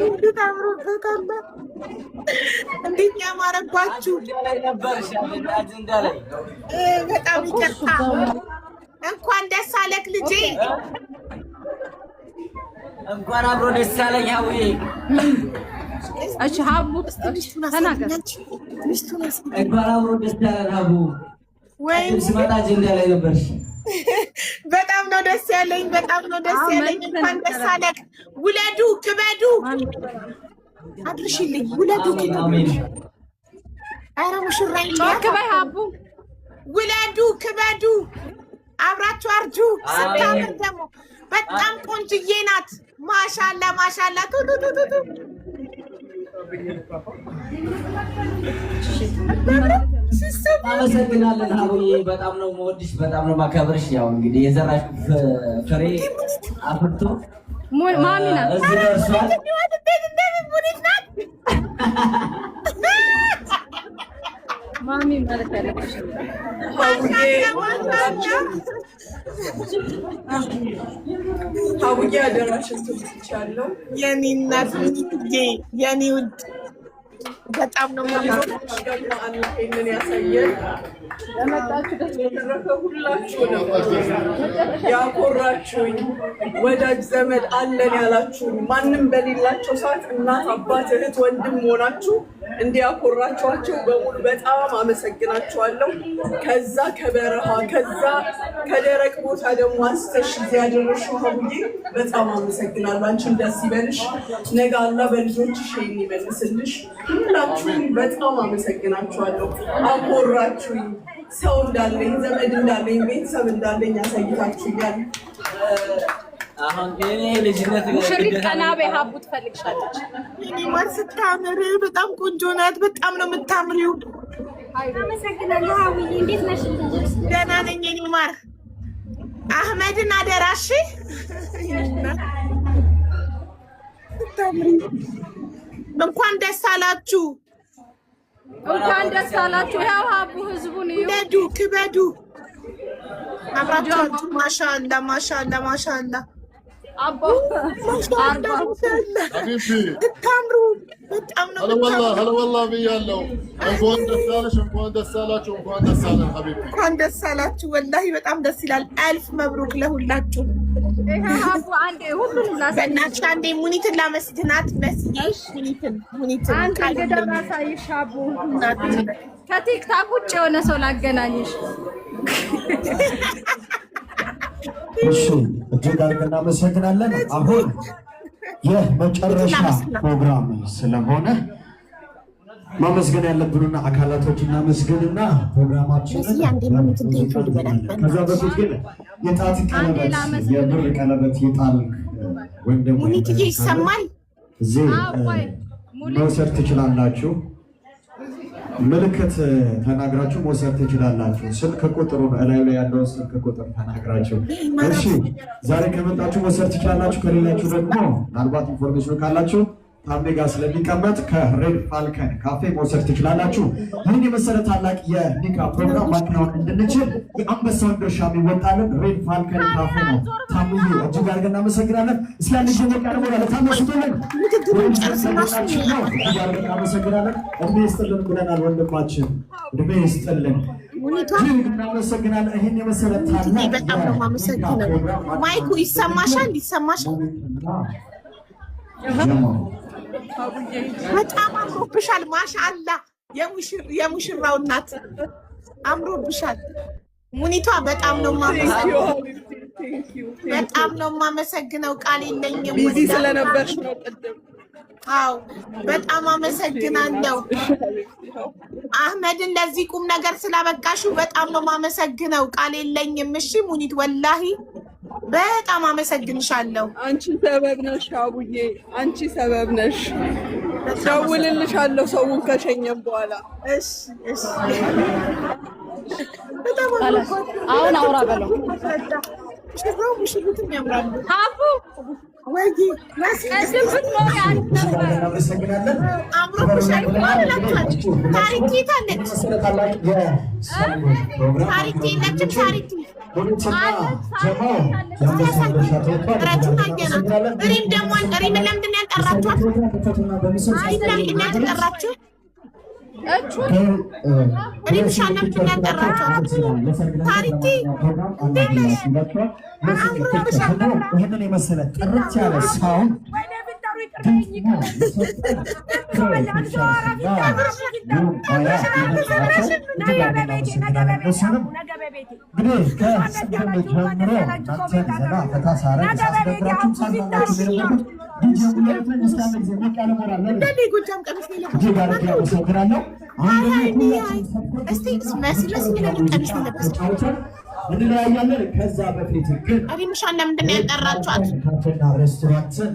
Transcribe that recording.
እንዴት አምሮበታል! እንዴት ያማረባችሁ! በጣም ይቅርታ። እንኳን ደስ አለክ ልጄ። እንኳን አብሮ ደስ አለኝ ሀቡዬ። እሺ ሀቡ ተናገር። እንኳን አብሮ ደስ አለን ሀቡ። ስመጣ አጀንዳ ላይ ነበርሽ። በጣም ነው ደስ ያለኝ። በጣም ነው ደስ ያለኝ። እንኳን ደስ አለክ። ውለዱ፣ ክበዱ። አድርሽልኝ። ውለዱ፣ ክበዱ። ኧረ ሙሽራ ጮክ በይ ሀቡ። ውለዱ፣ ክበዱ። አብራችሁ አርጁ። ስታምር ደግሞ በጣም ቆንጅዬ ናት። ማሻላ ማሻላ። ቱቱቱቱ አመሰግናለን ሀቡዬ፣ በጣም ነው የምወድሽ፣ በጣም ነው የማከብርሽ። ያው እንግዲህ የዘራሽ ፍሬ አፍርቶ ማሚ ናት እዚህ ደርሷል። ማሚ ማለት ያለብሽ ሀቡዬ አደራሽን ትቻለሁ። የኔ እናት የኔ ውድ በጣም ነው ደግሞ አላህ ይህንን ያሳየን። የተረፈ ሁላችሁ ነው ያኮራችሁኝ፣ ወዳጅ ዘመድ አለን ያላችሁኝ፣ ማንም በሌላቸው ሰዓት እናት፣ አባት፣ እህት፣ ወንድም ሆናችሁ እንዲያኮራችኋቸው በሙሉ በጣም አመሰግናችኋለሁ። ከዛ ከበረሃ ከዛ ከደረቅ ቦታ ደግሞ አንስተሽ እዚህ ያደረሽው ሀቡዬ በጣም አመሰግናለሁ። አንቺም ደስ ይበልሽ። ነገ አላህ በልጆችሽ ይሄን ይመልስልሽ። ሁላችሁም በጣም አመሰግናችኋለሁ። አኮራችሁኝ። ሰው እንዳለኝ ዘመድ እንዳለኝ ቤተሰብ እንዳለኝ አሳይታችሁኛል። አሁን ግን ልጅነት ሙሽሪት ቀና በይ ሀቡ ትፈልግሻለች። የኔ ማር ስታምር በጣም ቆንጆ ናት። በጣም ነው የምታምሪው። አመሰግናለሁ ሀቡዬ፣ እንዴት ነሽ? ደህና ነኝ የኔ ማር። አህመድን አደራሽ። ስታምሪ። እንኳን ደስ አላችሁ። እንኳን ደስ አላችሁ። ያው ሀቡ ህዝቡን እዩ። ውለዱ፣ ክበዱ። አብራችሁ አርጁ። ማሻአላ ማሻአላ ማሻአላ አቦ ማሻአላ ማሻአላ። ስታምሩ በጣም ነው هلا والله የምታምሩ። هلا والله ብያለሁ። እንኳን ደስ አለሽ፣ እንኳን ደስ አላችሁ፣ እንኳን ደስ አለን حبيبتي። እንኳን ደስ አላችሁ። ወላሂ በጣም ደስ ይላል። ألف مبروك ለሁላችሁ። ይሄ ሀቡ አንዴ ሁሉንም ላሳይሽ። በእናትሽ አንዴ ሙኒትን ላመስግናት። መስዬ ሙኒትን ሙኒትን አንድ ቃል እንግዳ የለኝም። ላሳይሽ ሀቡ። እናት ከቲክታክ ውጭ የሆነ ሰው ላገናኝሽ። እሺ እጅግ አድርገን እናመሰግናለን። አሁን የመጨረሻ ፕሮግራም ስለሆነ ማመስገን ያለብንና አካላቶች እናመስግንና ፕሮግራማችንን መስዬ አንዴ ሙኒትን thank you ልበላት በእናትሽ። ከዛ በፊት ግን የጣት አንዴ ቀለበት ላመስግን። የብር ቀለበት የጣል ወይም ደግሞ ሙኒትዬ ይሰማል? እዚህ አዎ ቆይ ሙኒት መውሰድ ትችላላችሁ። ምልክት ተናግራችሁ መውሰድ ትችላላችሁ። ስልክ ቁጥሩን እላዩ ላይ ያለውን ስልክ ቁጥር ተናግራችሁ፣ እሺ፣ ዛሬ ከመጣችሁ መውሰድ ትችላላችሁ። ከሌላችሁ ደግሞ ምናልባት information ኑ ካላችሁ ታሜ ጋር ስለሚቀመጥ ከሬድ ፋልከን ካፌ መውሰድ ትችላላችሁ። ይህን የመሰለ ታላቅ የኒካ ፕሮግራም ማከናወን እንድንችል የአንበሳውን ድርሻ የሚወጣልን ሬድ ፋልከን ካፌ ነው። ታምዬ እጅግ አድርገን እናመሰግናለን። እስኪ አንድ ጊዜ ሞቅ ያለ ሞራል ታሜ ስጡልን። ንግግሩን ጨርስና እሱ ነው እጅግ አድርገን እናመሰግናለን። እድሜ ይስጥልን ብለናል ወንድማችን፣ እድሜ ይስጥልን። ሙኒቷ እጅግ እናመሰግናለን። ይህን የመሰለ ታላቅ በጣም ነው የማመሰግነው። ማይኩ ይሰማሻል? ይሰማሻል? በጣም አምሮብሻል። ማሻአላ የሙሽራው እናት አምሮብሻል። ሙኒቷ በጣም ነው የማመሰግነው። በጣም ነው የማመሰግነው። ቃል የለኝም። busy ስለነበርሽ ነው ቅድም። አዎ በጣም አመሰግናለሁ። አህመድን ለዚህ ቁም ነገር ስላበቃሽው በጣም ነው የማመሰግነው። ቃል የለኝም። እሺ ሙኒት፣ ወላሂ በጣም አመሰግንሻለሁ። አንቺ ሰበብ ነሽ አቡዬ፣ አንቺ ሰበብ ነሽ። ደውልልሻለሁ ሰውን ከሸኘም በኋላ። እሺ እሺ። በጣም አሁን አውራ በለው። ሙሽራው ሙሽሪትም ያምራሉ። ሀቡ ወይ ቅድም ብትኖሪ አሪፍ ነበረ። እናመሰግናለን። አምሮብሻል እላችኋለሁ። ታሪኬ የት አለች? ታሪኬ የለችም። ታሪኬ ረቱን አየናት። ሪም ደግሞ ሪምን ለምንድን ነው ያልጠራችኋት? ሪም ለምንድን ነው ያልጠራችሁ? ሪምሻን ለምንድን ነው ያልጠራችኋት? ታሪኬ እንዴት ነሽ? አምሮብሻል። ይህንን የመሰለ ጥርት ያለ sound እንግዲህ ከስድም ጀምሮ እናንተን ዘና ፈታ ሳረግ ሳስደብራችሁም ሳዝናናችሁ የነበርኩት ዲጄ ሙላቱ እስከ አንድ ጊዜ ሞቅ ያለ ሞራል ለምን እንዳለ የጎጃም ቀሚስ ነው እጅግ የለበስኩት። አድርጌ አመሰግናለሁ። አሁን ደግሞ ሁላችሁም እስቲ መሲ መሲ ምን አይነት ቀሚስ ነው የለበስኩት? ተጫውተን እንለያያለን። ከዛ በፊት ግን ሪምሻን ለምንድን ነው ያልጠራችኋት? ካፌና ሬስቶራንትን